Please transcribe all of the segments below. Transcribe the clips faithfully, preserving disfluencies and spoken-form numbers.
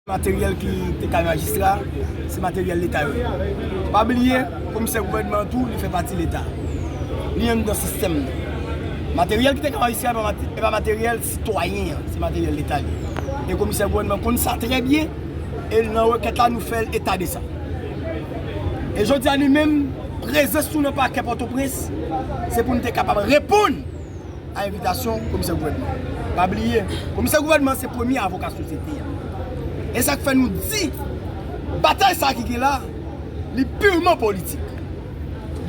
Materyèl ki te kay majistra, se materyèl Leta yo ye. Pa bliye, komisè gouvènman an tou, li fè pati Leta. Li anndan sistèm nan. Materyèl ki te kay majistra, e pa mate-, e pa materyèl sitwayen an, se materyèl Leta li ye. E komisè gouvènman konn sa trè byen, e nan rekèt la, nou fè l eta de sa. E jodi a, li menm, prezans nou nan pakè Pòtoprens, se pou n te kapab reponn a envitasyon komisè gouvènman. Pa bliye, komisè gouvènman se premye avoka sosyete a. E sa k fè nou di, batay sa a ki gen la, li pirman politik.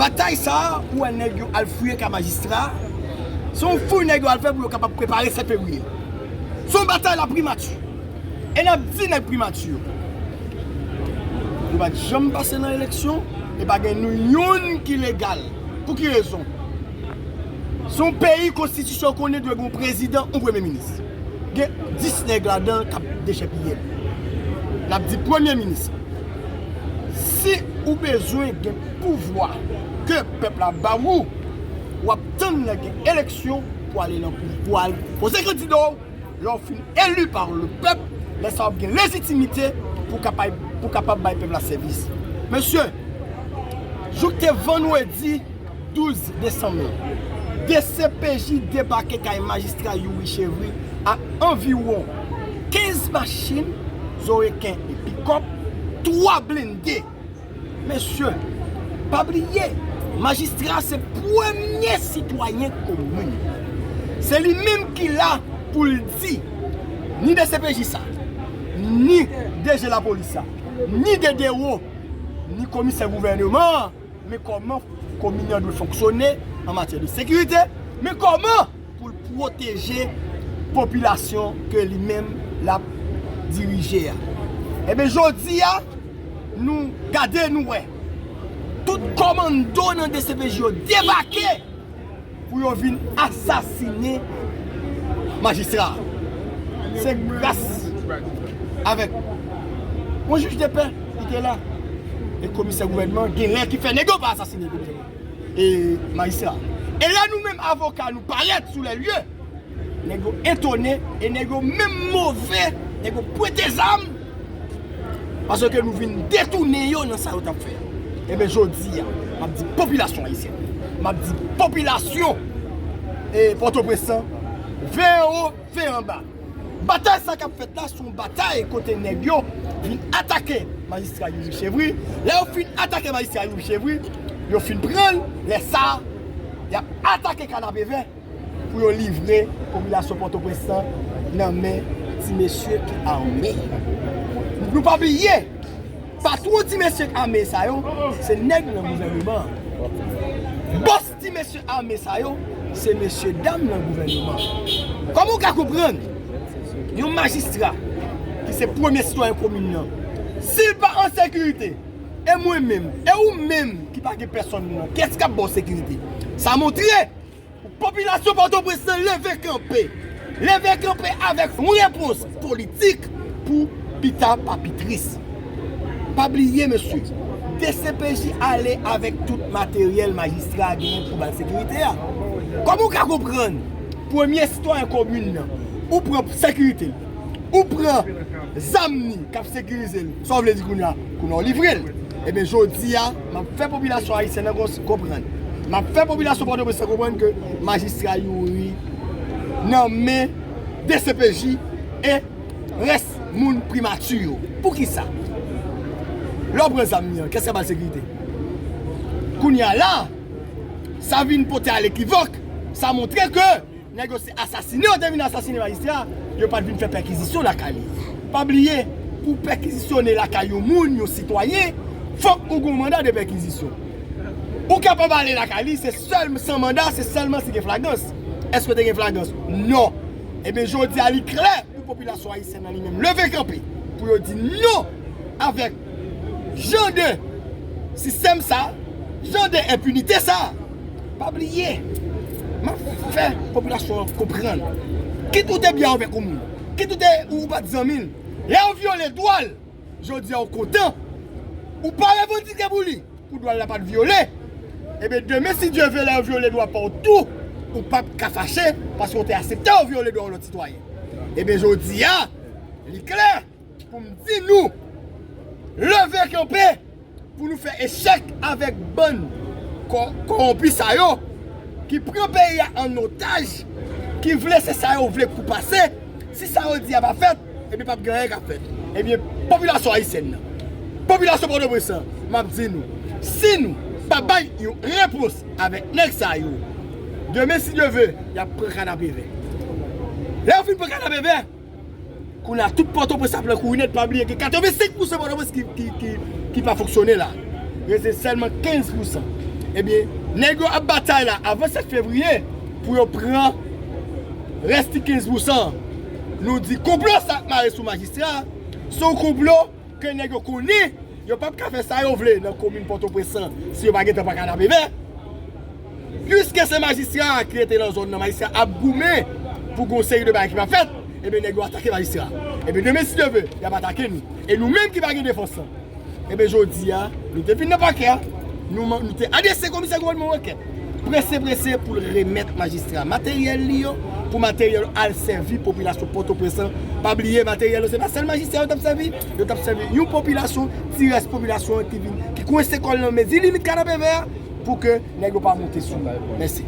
Batay sa a, ou wè nèg yo al fouye kay majistra, se yon fouy nèg yo al fè pou yo kapab prepare sèt fevriye. Se yon batay la primati. E n ap di nèg primati yo, nou pa t janm pase nan eleksyon, e pa gen nou youn ki legal. Pou ki rezon? Se yon peyi konstitisyon konnen dwe gen yon prezidan, yon premye minis. Gen dis nèg ladan l k ap dechèpiye l. N ap di premye minis. Si ou bezwen gen pouvwa ke pèp la ba ou, w ap tann lè gen eleksyon pou ale nan pou, pou al poze kandida w. Lè w fin eli pa le pèp, lè sa w ap gen lejitimite pou kapab, pou kapab bay pèp la sèvis. Mesye, jouk te vandredi douz desanm lan, D C P J debake kay majistra Youri Chevry ak anviwon kenz machin, zo reken e pikòp, twa blende. Mesye, pa bliye, majistra se premye sitwayen komin. Se li menm ki la pou l di, ni D C P J sa, ni D G lapolis sa, ni D D O, ni komisè gouvènman an, men kòman komin nan dwe fonksyone an matyè de sekirite, men kòman pou l pwoteje popilasyon ke li menm l ap dirije a. Ebyen, jodi a, nou gade, nou wè, tout kòmando nan D C P J yo debake pou yo vin asasinen majistra a. Se gras avèk yon jij de pè ki te la, e komisè gouvènman, gen lè ki fè nèg yo pa asasinen komisè gouvènman. E majistra. E lè nou menm avoka nou parèt sou lè lye, nèg yo etone, e nèg yo menm move, nèg yo pwente zam, paske nou vin detounen yo nan sa yo t ap fè. Ebyen, jodi a, m ap di popilasyon ayisyèn, m ap di popilasyon, e, Pòtoprens lan, veye anwo, veye anba. Batay sa k ap fèt la, se yon batay kote nèg yo vin atake majistra Youri Chevry. Lè yo fin atake majistra Youri Chevry, yo fin pran l, lè sa a, y ap atake Kanapevè pou yo livre popilasyon Pòtoprens lan nan men ti mesye ki ame. Nou pa bliye, patwon ti mesye ame sa yo, se nèg nan gouvènman an. Bòs ti mesye ame sa yo, se mesye dam nan gouvènman an. Kòman w ka konprann yon majistra ki se premye sitwayen komin nan, si l pa an sekirite, e mwen menm, e ou menm ki pa gen pèsonn nan, kiyès k ap ba w sekirite? Sa montre pou popilasyon Pòtoprens lan leve kanpe. Leve kanpe avèk yon repons politik pou pita pa pi tris. Pa bliye, mesye, D C P J ale avèk tout materyèl majistra a genyen pou ba l sekirite a. Kòman w ka konprann premye sitwayen komin nan, ou pran sekirite l, ou pran zam ni k ap sekirize l, sa w vle di kounye a, kounye a w livre l? Ebyen, jodi a, m ap fè popilasyon ayisyèn nan konprann. M ap fè popilasyon Pòtoprens lan konprann ke majistra Youri nan men D C P J e rès moun primati yo. Poukisa? Lè w pran zam ni an, kiyès k ap ba l sekirite? Kounye a la, sa vin pote a lekivòk, sa montre ke nèg yo se asasine yo te vin asasine majistra, yo pa t vin fè pèkizisyon lakay li. Pa bliye, pou pèkizisyone lakay yon moun, yon sitwayen, fòk ou gen yon manda de pèkizisyon. Ou kapab ale lakay li, se sèl, san manda, se sèlman si gen flagrans. Èske te gen flagrans? Non. Ebyen, jodi a, li klè pou popilasyon ayisyèn nan li menm leve kanpe pou yo di non avèk jan de sistèm sa, jan de enpinite sa. Pa bliye, m ap fè popilasyon an konprann. Kit ou te byen avèk yon moun, kit ou te, ou pa t zanmi l, lè yo vyole dwa l, jodi a ou kontan, ou pa revandike pou li, pou dwa l la pa t vyole. Ebyen, demen, si Dye vle, lè yo vyole dwa pa w tou, ou p ap ka fache, paske w te aksepte yo vyole dwa yon lòt sitwayen. Ebyen, jodi a, li klè, Pou m di nou, leve kanpe pou nou fè echèk avèk bann kò-, kòwonpi sa yo ki pran peyi a an otaj, ki vle se sa yo vle pou pase. Si sa yo di a pa fèt, ebyen p ap gen anyen k ap fèt. Ebyen, popilasyon ayisyèn nan, popilasyon Pòtoprens lan, m ap di nou, si nou pa bay yon repons avèk nèg sa yo, demen si Dye vle, y ap pran kanapevè. Lè yo fin pran kanapevè, kounye a, tout Pòtoprens ap pran kouri nèt, pa bliye gen katrevensenk pousan Pòtoprens ki, ki, ki, ki pa fonksyone la. Rete sèlman kenz pousan. Ebyen, nèg yo ap batay la avan sèt fevriye pou yo pran rès ti kenz pousan. Nou di konplo sa ap mare sou majistra, se yon konplo ke nèg yo konnen yo p ap ka fè sa yo vle nan komin Pòtoprens lan si yo pa gentan pran kanapevè. Piske se majistra a ki rete nan zòn nan, majistra ap goumen pou gon seri de bagay ki pa fèt, ebyen nèg yo atake majistra. Ebyen demen si Dye vle, y ap atake nou. E nou menm ki pa gen defans lan. Ebyen jodi a, nou te vin nan pakè a, nou, nou te adrese komisè gouvènman rekèt. Prese, prese pou l remèt majistra materyèl li yo, pou materyèl yo al sèvi popilasyon Pòtoprens lan. Pa bliye, materyèl yo, se pa sèl majistra yo t ap sèvi, yo t ap sèvi yon popilasyon, ti rès popilasyon an ki vin, ki kwense kò l nan mezi limit kanapevè a, pou ke nèg yo pa monte sou yo. Mèsi.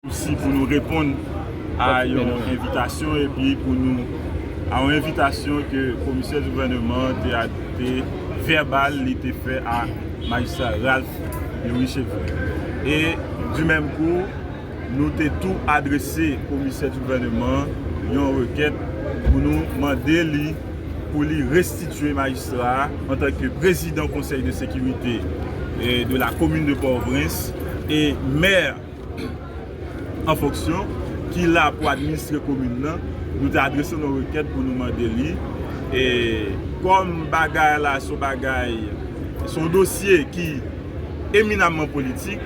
Osi pou nou reponn a yon envitasyon epi pou nou, a yon envitasyon ke komisè di gouvènman te, te vèbal li te fè a majistra Ralph Youri Chevry. E du menm kou, nou te tou adrese komisè di gouvènman yon rekèt pou nou mande li pou li restitye majistra a antanke prezidan Konsèy de Sekirite e de la komin de Pòtoprens e mè an fonksyon ki la pou administre komin nan. Nou te adrese yon rekèt pou nou mande li. E kòm bagay la se yon bagay, se yon dosye ki eminamman politik,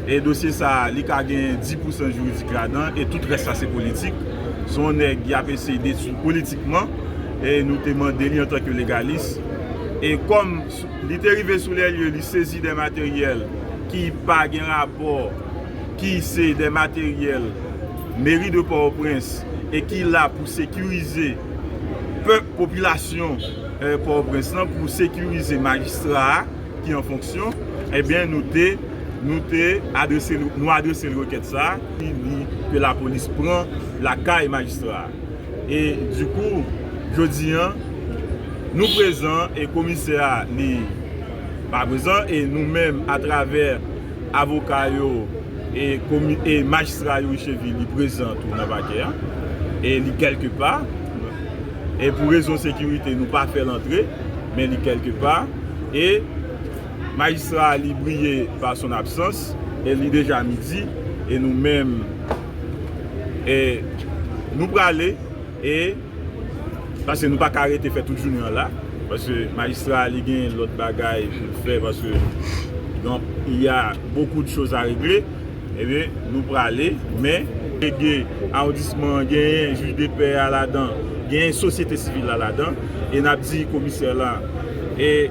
e dosye sa a, li ka gen dis pousan jiridik ladan, e tout rès la se politik. Se yon nèg y ap eseye detwi politikman, e nou te mande li antanke legalis. E kòm li te rive sou lè lye, li sezi de materyèl ki pa gen rapò, ki se de materyèl meri de Pòtoprens e ki la pou sekirize pèp, popilasyon, eh, Pòtoprens lan, pou sekirize majistra a ki an fonksyon, ebyen, nou te, nou te adrese, nou adrese l rekèt sa a, ki di ke lapolis pran lakay majistra a. E dikou, jodi a, nou prezan e komisè a, li pa prezan, e nou menm, atravè avoka yo e komi-, e majistra Youri Chevry, li prezan tou nan pakè a, e li kèlkepa, e pou rezon sekirite, nou pa fè l antre, men li kèlkepa, e majistra a, li briye pa son absans, e li deja midi, e nou menm, e nou prale, e paske nou pa ka rete fè tout jounen an la, paske majistra a, li gen lòt bagay pou l fè, paske donc, il y a beaucoup de choses à régler. Ebyen, nou prale, men lege awondisman an, genyen jij de pè a ladan, genyen sosyete sivil la ladan, e n ap di komisè la, e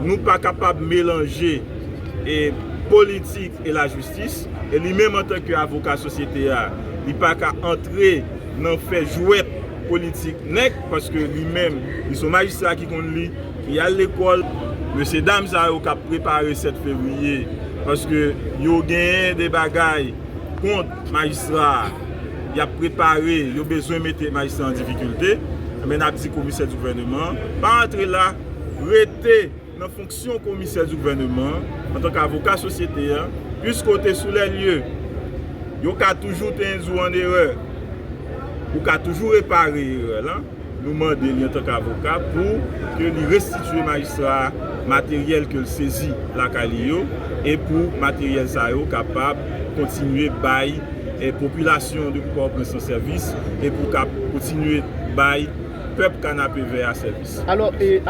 nou pa kapab melanje e politik e lajistis, e li menm antanke avoka sosyete a, li pa ka antre nan fè jwèt politik nèg, paske li menm, li se yon majistra ki konn li, ki al lekòl. Mesyedam sa yo k ap prepare sèt fevriye, paske yo genyen de bagay kont majistra a, y ap prepare, yo bezwen mete majistra an difikilte, men n ap di komisè di gouvènman, pa antre la, rete nan fonksyon komisè di gouvènman an, antanke avoka sosyete a, piske w te sou lè lye, yo ka toujou te endwi w an erè, ou ka toujou repare erè lan. Nou mande li antanke avoka pou ke li restitye majistra a materyèl ke l sezi lakay li yo, e pou materyèl sa yo kapab kontinye bay, e, popilasyon de Pòtoprens lan sèvis, e pou kap-, kontinye bay pèp Kanapevè a sèvis. Alò, e,